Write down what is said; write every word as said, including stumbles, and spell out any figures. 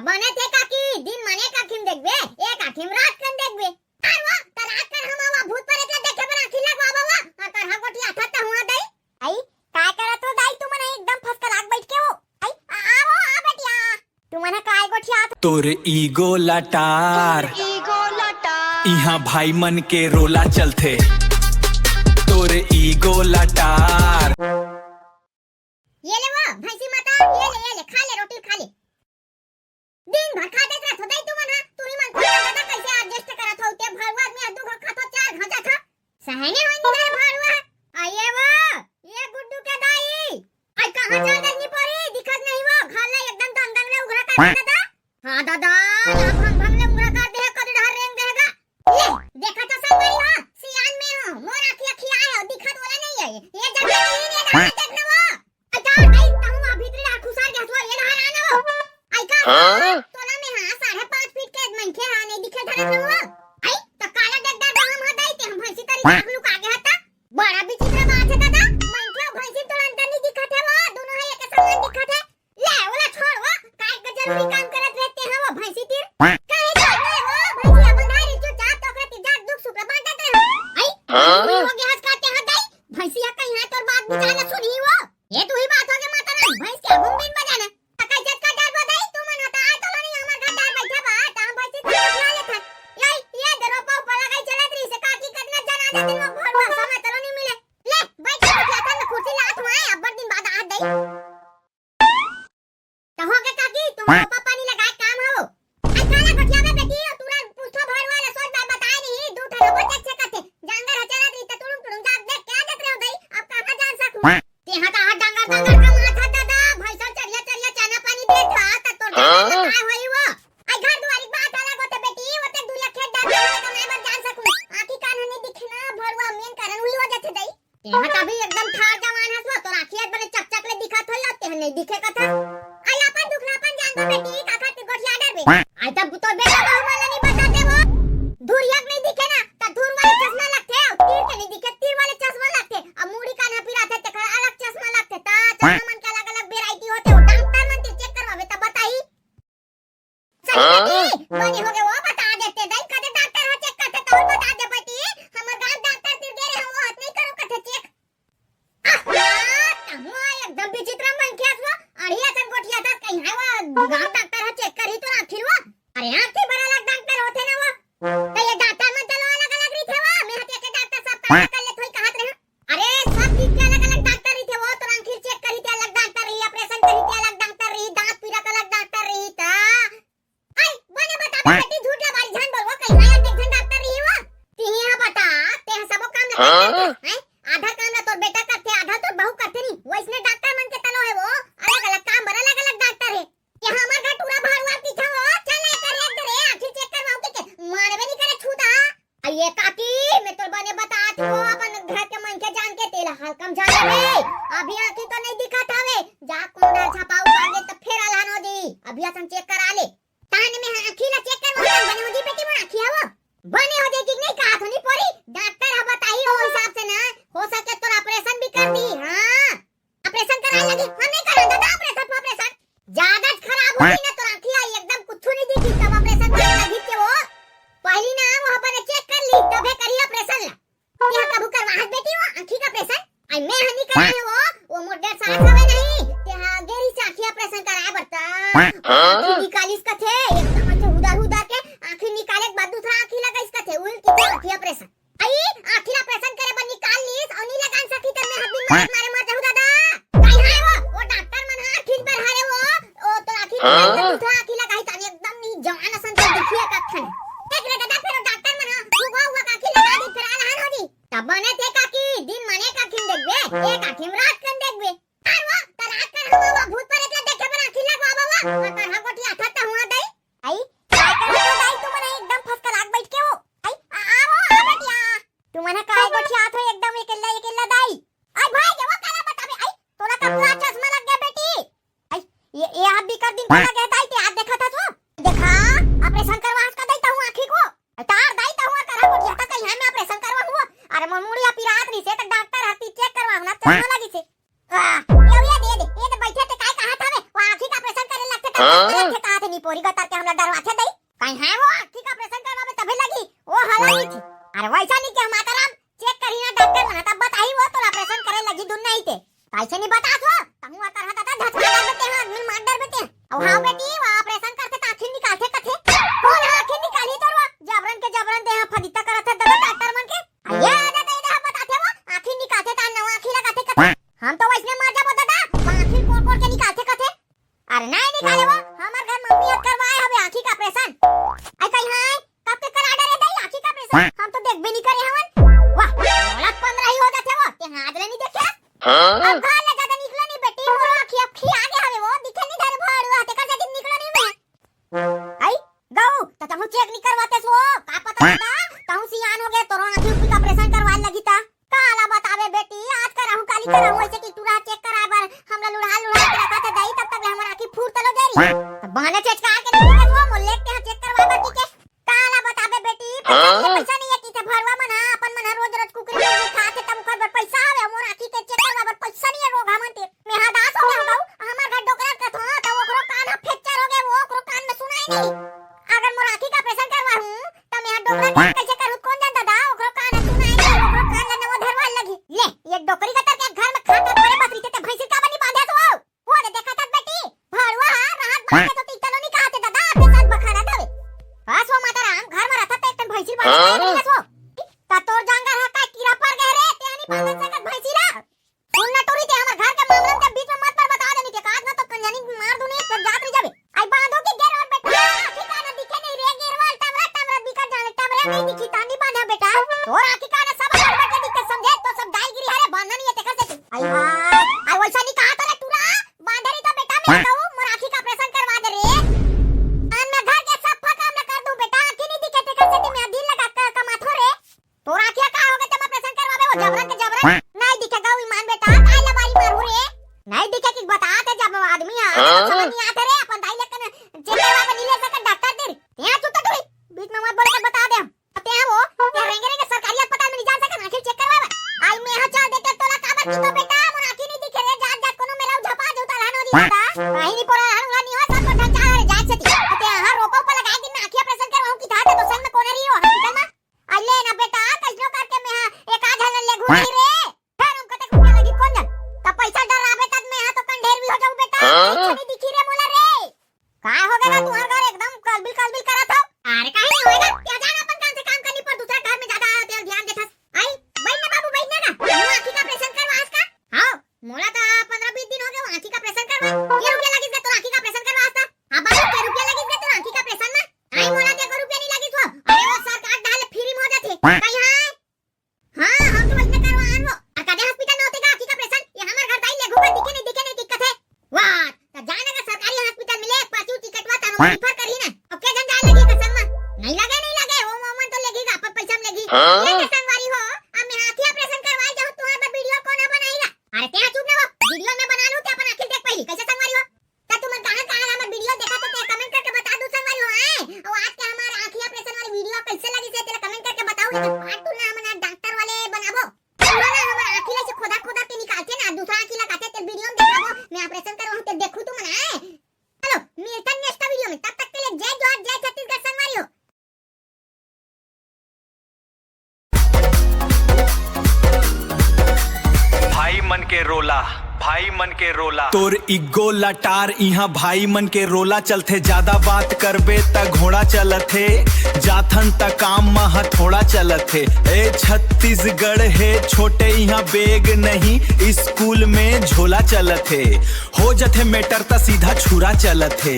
बने ते काकी, दिन माने काकी म देखबे, एक आँखी म रात कन देखबे। अरे वो, त रात कन हम आवा भूत प्रेत ला देखे बर आँखी लगवाबो वो, अउ तोर हा गोठियाथस त हुआ दई। आई, काय करत हो दाई तुमन एकदम फसकलाक बैठ के हो? आई, आ, आ वो, आ बेटिया। तुमन हा काय गोठियात? तोर ईगो लटार। ईगो लटार। इहाँ भाई मन के रोला चलथे। तोर ईगो लटार। ये ले वो, भैंसी माता, ये ले, ये ले, खा ले, रोटी खा ले। दिन भर खा देत रथो दाई तुमन हा, तुरी मन कोन दादा कैसे adjust करत हो, ते भरुआ आदमी हा दू घा खाथो, चार घा जाथो। सहने होई नहीं रे भरुआ। आ ये वो, ये गुड्डू के दाई। आई कहाँ चल गई नी परी, दिखत नहीं वो, घर ले एकदम दंदन ले उघरा कर दे दादा। हाँ दादा, यहाँ भंग भंग ले उघरा कर दे, कदू डहर रेंग देगा। ले, देखा तो संगवारी हो, सियान में हो, मोर आँखी अखियाए हो, दिखत वाला नहीं है। ये जगह नहीं, ये जगह देख ना वो। अच्छा, आई तहु आ भीतरी डहर खुसर गया, सो ये डहर आना वो। आई का? हाँ? तोला में हाँ, साढ़े पाँच फीट के मनखे हाँ, नहीं दिखे धरे थे वो। आई, त काला डगडग हम हा दाई, ते हम भैंसी तरी झाग लुका गया था। बड़ा विचित्र बात है दादा, मनखे अउ भैंसी तोला अंतर नहीं दिखत है वो, दोनों हा एक समान दिखत है। ले, ओला छोड़ वो, काय के जरूरी काम करत रहिथे हा वो भैंसी तीर? काहे छोड़ रे वो, भैंसी अपन धारी चुपचाप तो ओकरे तीर जाके दुख सुख ला बांटत रहे। आई, हाँ? तू हो गया हंस काटे हा दाई, भैंसी हा कहीं हा तोर बात विचार ला सुनही वो। ये तू ही बात हो गया माता रानी, भैंस के आगू में बीन बजाना। त कइसे का डर बा दाई, तुमन हा त आय तो नहीं हमर घर डर बैठा बा, त हम भैंसी तीर बजा लेथन। ये, ये दे रोपा उपा लगाई चलत रही से काकी कतना जना दे दिन में भोर में समय चलो नहीं मिले। ले, बैठ के बतियाथन, कुर्सी लात हुआ है, अब्बड़ दिन बाद आत दाई। त हो गे काकी, तुम्हार रोपा पानी लगाए काम हो। आई काला गोठियाबे बेटी, अउ तुरंत पूछथो भरुआ ला, सोच बात बताए नहीं, दू ठन रोपा चेक चेक करथे। जांगर ह चलत रही त तुड़ुम तुड़ुम जात देख के आ जात रहो दाई, अब कहाँ जान सकूं? तेहा त हाथ डांगर डांगर का माथा दादा, भैंसा चरिया चरिया चाना पानी देत हा, त तोर जांगर ला काय होई वो? आई घर दुआरी के बात अलग होथे बेटी, ओते दूरिया खेत डार के कमाए बर जान सकूं। आँखी कान ह नहीं दिखे ना, भरुआ मेन कारण उही हो जाथे दाई। तेहा त अभी एकदम ठार जवान हस वो, तोर आँखी आज बने चकचक ले दिखत होई, अउ तेहा नहीं दिखे कथा। आई अपन दुख ला अपन जान दो बेटी, काखर के गोठिया डरबे। आई तब तोर बेटा बहू मन ला नहीं बताते वो। धुरिया के नहीं दिखे ना, त धुर वाले चश्मा लगथे, अउ तीर के नहीं दिखे, तीर वाले चश्मा लगथे। अब मुड़ी कान ह पिराथे, तेखर अलग चश्मा लगथे, त चश्मा मन के अलग-अलग variety होथे, वो डॉक्टर मन के चेक करवाबे, तब बताही। सही हाँ? बेटी, बने हो गे वो बता देते, दाई कदे डॉक्टर ह चेक करथे, तब बता दे बेटी, हमर गांव डॉक्टर तीर गे रहे, वो हत नहीं करो कथे चेक। आहा, तहु एकदम विचित्र मनखे हस वो, अड़ही असन गोठियाथस कहीं हा वो, गांव डॉक्टर ह चेक करही तोर आँखी वो। अरे आँखी बर अलग डॉक्टर होथे ना वो। त ये डॉक्टर मन चलो अलग-अलग रहिथे वो, मैं हत एके डॉक्टर सब काम कर लेत होई कहत रहे। अरे सब चीज के अलग-अलग डॉक्टर रहिथे वो, तोर आँखी चेक करही ते अलग डॉक्टर रही, ऑपरेशन करही ते अलग डॉक्टर रही, दांत पीरा के अलग डॉक्टर रही त। आई, बने बता बेटी, झूठ ला बारी झन बोलवो, कहीं हा एक झन डॉक्टर रही वो। तिही हा बता, ते हा सबो काम ला करथे, हैं? आधा काम ला तोर बेटा करथे, आधा तोर बहू करथे नहीं। वैसने डॉक्टर मन के तलो हे वो, अलग-अलग काम बर अलग-अलग डॉक्टर हे। ये हमर घर टूरा भरुआ पीछा वो, चल ना एकर एक दे रे, आँखी चेक करवाओ के, के मानबे नहीं करे छूता। आ ये काकी, मैं तोर बने बतात हो, अपन घर के मनखे जान के तेला हल्का म जान ले। अभी आँखी तो नहीं दिखत हवे, जा कोंडा छपाऊ आगे त फेर अलहन हो जी। अभी असन चेक करा ले। ताने में आँखी ला चेक करवा, बने हो जी बेटी, मोर आँखी हवो। बने हो जी कि नहीं कहा तो नहीं परी, डॉक्टर ह बताही ओ हिसाब से ना, हो सके तोर ऑपरेशन भी कर दी। हाँ। ऑपरेशन कराए लगी, हम नहीं करन दादा ऑपरेशन, ऑपरेशन। ज्यादा खराब हो गई ना तोर आँखी, एकदम कुछ नहीं दिखी, तब ऑपरेशन करे लगी के वो। पहली ना वो बने चेक कर ली, तबे करी ऑपरेशन ला। तेहा कभू करवाहस बेटी वो आँखी का ऑपरेशन? आई मैं ह नहीं कराए वो, वो मोर डेढ़ साल हवे नहीं, तेहा गेरी से आँखी ऑपरेशन कराए बरता। हाँ? आँखी निकालिस कथे, एकदम अच्छा हुदर हुदर के आँखी निकाले के बाद दूसरा आँखी लगाइस कथे, उहिल की आँखी ऑपरेशन। आई, आँखी ला ऑपरेशन करे बर निकाल लीस, अउ नी लगान सकी त मैं हब्बी मार मारे मर जाहूँ दादा। काई हाय वो, वो डॉक्टर मन हा आँखी बर हरे वो, ओ तो आँखी हाँ? निकाल के दूसरा आँखी लगाही तानी एकदम नी जवान असन तो दिखिए कखन। देख रे दादा, फेर वो डॉक्टर मन हा, तू वो, वो आँखी लगा दी, फेर आलहन हो जी। तब बने ते काकी, दिन माने काकी देखबे, एक आँखी में रात कन देखबे। अरे वो, त रात कन हम वो भूत प्रेत ला देखे बर आँखी लगवा बाबा, वो तरह गोटी आथा त हुआ दई। आई, काय करत हो दाई, तुमन एकदम फसकलाक बैठ के हो। आई, आ, आ वो, आ बेटिया। तुमन काय गोठियात हो एकदम अकेल्ला, अकेल्ला दाई। आई भाई, ये वो काला बताबे, आई, तोला का पूरा चश्मा लग गया बेटी। आई, ये, ये हाथ बिकर दिन को लगे दाई, ते हाथ देखा था तू? देखा, ऑपरेशन करवा हस का दाई तहु आँखी को। तार दाई तहु कर गोठियात कहीं है मैं ऑपरेशन करवा हुआ। अरे मोर मुड़िया पिरात रही से त डॉक्टर हाथी चेक करवा ना चश्मा लगी से। आह, ये, ये दे दे, ये तो बैठे ते काय कहा था बे? वो आँखी का ऑपरेशन करे लगते तब हाँ? डराथे, कहाथे निपोरी गतर के हमला डरवाथे दई। कहीं है वो आँखी का ऑपरेशन करवावे तभी लगी, वो हला नहीं थी। अरे वैसा नहीं कि हम माता राम चेक करी ना डॉक्टर मन, तब बताही वो तोला ऑपरेशन करे लगी दुन नहीं ते। कैसे नहीं बता दो, तहूँ अतर हा दादा, झटका डर बेटे हैं, आदमी मार डर बेटे हैं। अब हाँ बेटी, वो ऑपरेशन करथे त आँखी निकालथे कथे। कौन आँखी निकाली तोर वो? जबरन के जबरन देहा फदिता करत है दादा डॉक्टर मन के। आ ये आ जाता इधर बताथे वो, आँखी निकालथे त नवा आँखी लगाथे कथे। हम तो वैसने मर जाबो दादा, वो आँखी कोड़ कोड़ के निकालथे कथे। अरे नहीं निकाले वो, हमर घर मम्मी हर करवाए हवे आँखी का ऑपरेशन। आई कहीं है, कब के करा डरे दई आँखी का ऑपरेशन? हम तो देखबे नहीं करे हवन। वाह, मोला पंद्रह ही हो जाथे वो, ते हाथ ले नहीं देखे। हाँ? अब घर ले ज्यादा निकलो नहीं बेटी, मोर आँखी अब खिया गे हवे वो, दिखे नहीं धरे भड़ुआ, तेकर जदी निकलो नहीं मैं। आई गऊ, त तहूँ चेक नहीं करवाते सो, का पता दादा, तहूँ सियान हो गए, तोरो आँखी उखी का ऑपरेशन करवाए लगी ता। काला बतावे बेटी, आज करहूँ, काली करहूँ, ऐसे कि टूरा चेक कराए बर हमला लुढ़ा लुढ़ा के रखा था दई, तब तक ले हमर आँखी फूट तलो जा रही। त बहाने चेचका के नहीं दिखत वो, मोर लेग के चेक करवाए बर की के। काला बतावे बेटी, पैसा नहीं है, हाँ? पैसा नहीं है कि ते भड़ुआ मन हा, अपन मन हा रोज रोज कुकरी मुर्गी खाथे, तब ओकर बर पैसा हवे, मोर आँखी के चेक करवाए बर पैसा नहीं है, रोगहा मन ते। मैं हा दास हो गया हूँ, हमर घर डोकरा के थो, त ओकरो कान हा फ्रैक्चर हो गया, वो ओकरो कान में सुनाई नहीं। अगर मोर आँखी का ऑपरेशन करवाहूँ, त मैं हा डोकरा के कैसे करूँ, कौन जानता दा, ओकरो कान हा सुनाई नहीं, ओकरो कान ला नवा धरवा लगी। ले, ये डोकरी गतर के घर में खा कर परे बकरी ते, ते भैंसी का बनी बांधे तो आओ। वो दे देखा था बेटी, भड़ुआ हा, रहत बांधे तो तीतलो नहीं कहाथे दादा, आपके साथ बखाना दवे। बस वो माता राम, घर में रहता त एक ठन भैंसी बांधे हाँ? नहीं बस वो। त तोर जांगर हा का कीड़ा पर गए रे, ते नहीं बांधन सकत भैंसी ला। सुन ना टूरी, ते हमर घर के मामला के बीच में मत पर बता देनी, ते काज ना तो कंजनी मार दूनी, फिर जात रही जाबे। आई बांधो के गेरवा बेटा, आँखी का ना दिखे नहीं रे, गेरवा टमरा टमरा दिखा जाने, टमरा नहीं दिखी तानी बांधा बेटा। तोर आँखी का ना सब घर बैठे दिखते समझे, तो सब दाईगिरी हरे बांधना नहीं है तेकर से तू। आई हाय, आई वैसा नहीं कहा तो रे टूरा, बांधे रही तो बेटा मैं कहूँ, मोर आँखी का ऑपरेशन करवा दे रे। अन मैं घर के सब काम ला कर दूं बेटा, आँखी नहीं दिखे तेकर से मैं दिल लगा कर कमाथो रे। तोर आँखिया का होगे, ते मैं ऑपरेशन करवाबे, वो जबरन के जबरन। नहीं दिखे गऊ ईमान बेटा, काय ला बारी मारू रे? नहीं दिखे कि बता ते, जब आदमी आ, हाँ? समझ नहीं आते रे, अपन दाई लेके न चेक करवाबे, नहीं ले सके डॉक्टर तिर। ते चुप तो टूरी, बीच में मत बोले के बता दे हम। ते वो, ते रेंगे रेंगे सरकारी अस्पताल में नहीं जा सके, आँखी चेक करवाबे। आई मैं हा चल देते तोला काबर की तो बेटा, मोर आँखी नहीं दिखे रे, जात जात कोनो मेरा झपा जो ताला नो दी दादा। कहीं नहीं पड़ा, हम नहीं हो, सब तो ढंचा रे, जात से ती। ते हाँ रोपा ऊपर लगाए दिन में आँखी ऑपरेशन करवाऊँ की था, तो संग में कोने रही हो, हॉस्पिटल में। अले ना बेटा, कैसनो करके मैं हा एक आध हजार ले घूमी रे। फिर हम कतेक रुपया लगी कौन जन? तब पैसा डर रहा बेटा, मैं हा तो कंढेर भी हो जाऊँ बेटा। हाँ? पैसा नहीं दिखी रे मोला रे। काय हो गया तुहर घर एकदम कलबिल कलबिल करत हो? अरे काहे नहीं होएगा? ते जान अपन काम से काम करनी पर दूसरा घर में ज्यादा आयो ते ध्यान देथस। आई, बैठ ना बाबू, बैठ ना ना। वो आँखी का ऑपरेशन करवास का? हाँ, मोला तो पंद्रह बीस दिन हो गए वो आँखी का ऑपरेशन करवा। के रुपया लगिस गा तोर आँखी का ऑपरेशन करवास का? हाँ बाबू, के रुपया लगिस गा तोर आँखी का ऑपरेशन में? आई मोला ते को रुपया नहीं लगिस वो। अरे वो सरकार डाल फ्री में हो जाथे। कहीं हाँ? हाँ, हम तो वैसने करवान वो। अउ कदे हॉस्पिटल में होथे का आँखी का ऑपरेशन? ये हमर घर दाई ले घूमत दिखे नहीं, दिखे नहीं दिक्कत है। वाह, त जाने का सरकारी हॉस्पिटल मिले, पर्ची टिकट वा तनो रिफर करही ना। अब के जन जाए लगे का संग में? नहीं लगे, नहीं लगे, वो मोमन तो लेगी का, अपन पैसा में लेगी। हाँ? ये के संगवारी हो, अब मैं आँखी ऑपरेशन करवाए जाऊँ, तुम्हारे पर वीडियो कौन है बनाएगा? अरे ते चुप ना वो, वीडियो में बना लूँ, ते अपन आँखी देख पहली, कैसे संगवारी हो? त तुमन कहाँ कहाँ हमर वीडियो देखत हो, ते कमेंट करके बता दू संगवारी हो, आए। और आज के हमारे आँखी ऑपरेशन वाली वीडियो कैसे लगी से, तेला कमेंट करके बताओ, लेकिन पार्ट टू ना हमन डॉक्टर वाले बनाबो। पूरा ना हमर आँखी ला से खोदा खोदा के निकालथे ना, दूसरा आँखी लगाथे, ते वीडियो में देखाबो, मैं ऑपरेशन करवाहूँ, ते देखू तुमन आए। चलो, मिलथन नेक्स्ट वीडियो में, तब तक के लिए जय जोहार, जय छत्तीसगढ़ संगवारी हो। भाई मन के रोला, भाई मन के रोला। तोर इग्गो लटार इहाँ भाई मन के रोला चलथे, ज्यादा बात करबे त घोड़ा चलथे, जाथन त काम म हथोड़ा चलथे। ए छत्तीसगढ़ हे छोटे, इहाँ बेग नहीं, स्कूल में झोला चलथे। हो जथे मैटर त सीधा छुरा चलथे।